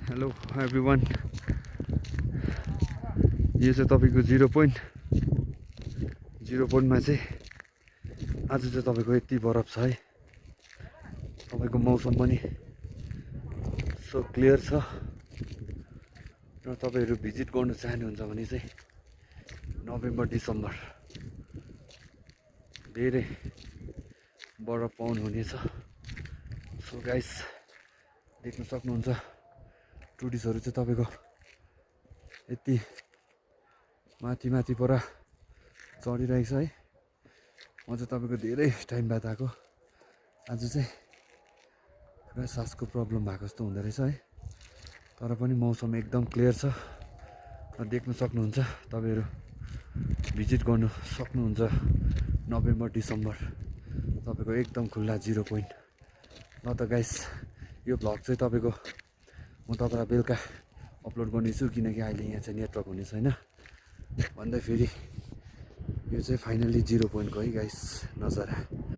Hello everyone, यो चाहिँ तपाईँको जिरो पोइन्टमा चाहिँ आज चाहिँ तपाईँको यति बरफ छ है। तपाईँको मौसम पनि सो क्लियर छ र तपाईँहरू भिजिट गर्न चाहनुहुन्छ भने चाहिँ नोभेम्बर डिसेम्बर धेरै बरफ पाउनुहुनेछ। सो गाइस, देख्न सक्नुहुन्छ टुरिस्टहरू चाहिँ तपाईँको यति माथि पर चढिरहेको छ है। म चाहिँ तपाईँको धेरै टाइम बाद आएको। आज चाहिँ पुरा सासको प्रब्लम भएको जस्तो हुँदो रहेछ है, तर पनि मौसम एकदम क्लियर छ। देख्न सक्नुहुन्छ, तपाईँहरू भिजिट गर्नु सक्नुहुन्छ नोभेम्बर डिसेम्बर तपाईँको एकदम खुल्ला जिरो पोइन्ट। ल त गाइस, यो भ्लग चाहिँ तपाईँको म तपाईँलाई बेलुका अपलोड गर्नेछु, किनकि अहिले यहाँ चाहिँ नेटवर्क हुने छैन। भन्दै फेरि यो चाहिँ फाइनल्ली जिरो पोइन्टको है गाइस नजारा।